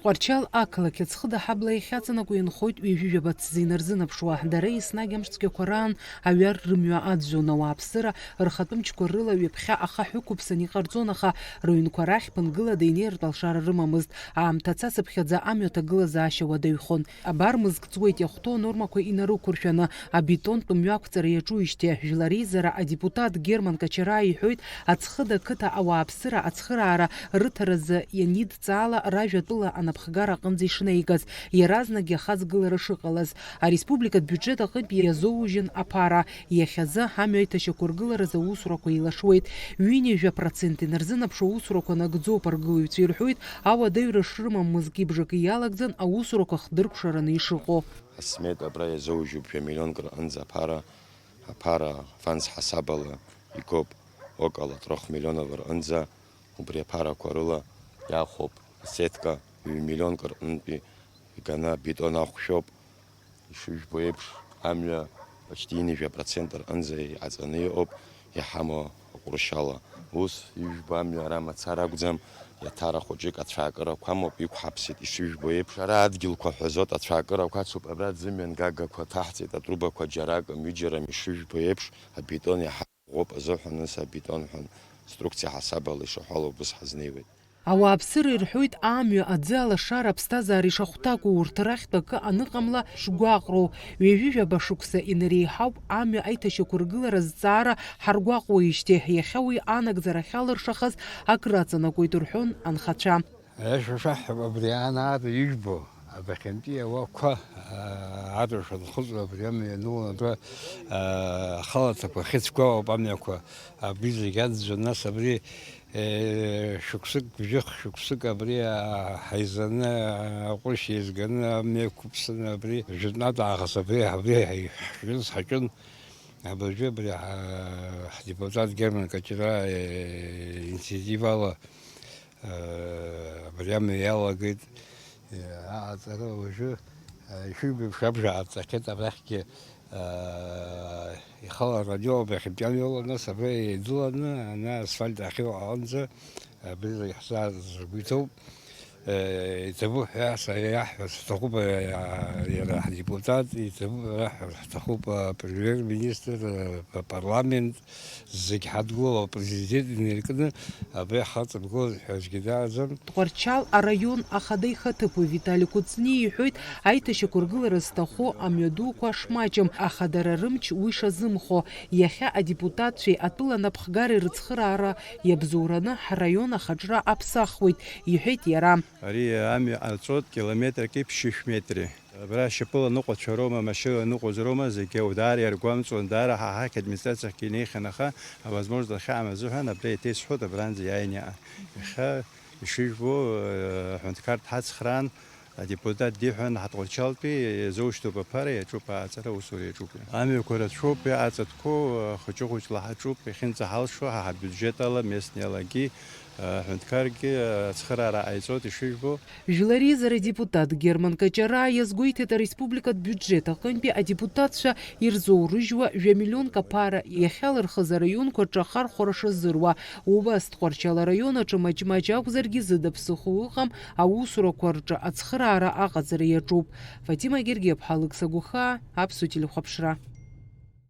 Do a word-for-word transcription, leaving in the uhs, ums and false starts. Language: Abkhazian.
Тҟәарчал ақалақь Аӡхыда аҳабла иахьаҵанакуа инхоит ҩажәи жәаба ҭӡы инарзынаԥшуа. Дара еснагь амш цәгьақәа раан аҩар рымҩа аӡәӡәон. Ауааԥсыра рхатәы мчқәа рыла ҩаԥхьа ахаҳә ықәыԥсан иҟарҵон, аха рыҩнқәа рахь ԥынгылада инеиртә алшара рымамызт. Аамҭа цацыԥхьаӡа амҩа аҭагылазаашьа уадаҩхон. Абар мызк ҵуеит иахәҭоу анормақәа инарықәыршәаны, абетонтә мҩақәҵара иаҿуижьҭеи. Жәлар реизара адепутат Герман Качараа иҳәоит, Аӡхыда қыҭа ауааԥсыра ацхыраара рыҭаразы ианидҵаала, ражәатәыла анапхгара аҟынӡа ишнеигаз, иаразнак иахаҵгылара шыҟалаз. Ареспубликатә биуџьет аҟынтә иазоужьын аԥара. Иахьазы амҩа аиҭашьақәыргыларазы аусурақәа еилашуеит. Ҩынҩажәа процент инарзынаԥшуа аусурақәа нагӡоуп, аргылаҩцәа ирҳәоит, ауадаҩра шрымам мызки бжаки иалагӡан аусурақәа хдыркәшараны ишыҟоу. Асмета абра иазоужьуп жәа миллионк рҟынӡа аԥара, аԥара аванс ҳасабала игоуп около трёх миллионов рҟынӡа, убри аԥарақәа рыла иахәоуп асетка ҩ-миллионк рҟынтәи иганы абетон ахәшәоуп. Ишыжәбо еиԥш, амҩа почти ҩынҩажәа процент рҟынӡа иҟаҵаны иҟоуп иҳамоу аҟәрышьала. Ус, ижәбо амҩа ара мацара акәӡам, иаҭара хәыҷык ацәаакырақәа амоуп, иқәҳаԥсеит, ишыжәбо еиԥш. Ара адгьылқәа ҳәазоит, ацәаакырақәа ацуп, абра аӡымҩан гагақәа ҭаҳҵеит, атрубақәа џьаракым, ҩыџьарам, ишыжәбо еиԥш, абетон иаҳа ӷәӷәоуп азыҳәан, ус абетон ҳәа инструкциа ҳасабала ишаҳәало убыс ҳазнеиуеит. Ауааԥсыра ирҳәоит, амҩа аӡы алашара аԥсҭазаара ишахәҭаку урҭ рахьтә акы аныҟамла шгәаҟроу. Ҩажәи жәаба шықәса инареиҳауп амҩа аиҭашьақәыргылара азҵаара ҳаргәаҟуеижьҭеи, иахьа уи анагӡара ахьалыршахаз акры аҵанакуеит рҳәон анхацәа. Аиаша шәаҳҳәап, абри аан аара ижәбо, абахьантәи ауақәа, аа, арашәа нхыҵуа абри амҩа иануа, абра, аа, ахалаҭақәа ахьыцәгәаауп амҩақәа, абри зегь аӡәӡәан, нас абри, Е, шықәсык, жәохә шықәсык абри, а, ҳаизаны, а, аҟәышь еизганы, амҩа еиқәыԥсаны, абри жәытәнатә аахыс абри, абри ҳаи-, ҳжәыз ҳаҿын. Абыржәы абри, а, ҳдепутат Герман Качара, е, инициативала, э, абри амҩа иалагеит. Э, аҟаҵара уажәы, э, ишыжәбо еиԥш, абжа ааҵахьеит, абрахьгьы, э, ихала радио абрахьынтәи амҩала, нас абра еидыланы, ана асфальт ахьыҟоу аҟынӡа, абри зегь ҳзаазыргәеиҭоуп. Э, иҭабуп ҳәа са иаҳҳәарц ҳҭахуп, э, иара ҳдепутат, иҭабуп ҳәа ҳәарц ҳҭахуп, э, апремиер-министр, э, апарламент, зегь ҳадгылоуп, апрезидент инаркны абри ҳхаҵабгылоит ҳәа аӡәгьы дааӡам. Тҟәарчал араион ахада ихаҭыԥуаҩ Витали Кәыҵниа иҳәоит, аиҭашьақәыргылара зҭаху амҩадуқәа шмаҷым, аха дара рымч уи шазымхо, иахьа адепутатцәеи атәыла напхгареи рыцхыраара иабзоураны ҳраион ахаҿра аԥсахуеит, иҳәеит иара. Ари амҩа ҟарҵоит километрки ԥшьышә метри. Абра шьапыла ныҟәацәа роума, машьынала ныҟәоз роума, зегьы даара иаргәамҵуан, даара ҳа ҳахь администрациахьгьы инеихьан, аха авозможность ахьаам азыҳәан абра иҭесҳәоит, абранӡа иааины иаан. Иахьа ишыжәбо, э, аҳәынҭқар дҳацхраан, адепутат диҳәан, ҳа Тҟәарчалтәи иазоушьҭоуп аԥара, иаҿуп аҟаҵара, аусура иаҿуп. Амҩақәа рацәоуп, иҟаҵатәқәоу, э, хәыҷы-хәыҷла ҳаҿуп, иахьынӡаҳалшо, ҳа ҳбиуџьет ала, местниалагьы, э, аҳәынҭқаргьы, э, ацхыраара ҟаиҵоит, ишыжәбо. Жәлар реизара адепутат Герман Качараа иазгәеиҭеит, ареспубликатә биуџьет аҟынтәи адепутатцәа ирзоурыжьуа жәа миллионк аԥара иахьалырхыз араионқәа рҿы ахархәара шазыруа. Убас Тҟәарчал араион аҿы маҷ-маҷ акәзаргьы зыда ԥсыхәа ыҟам аусурақәа рҿы ацхыраара аҟаҵара иаҿуп. Фатима Гергиаԥҳа, Алықьса Гәыхаа, Аԥсуа телехәаԥшра.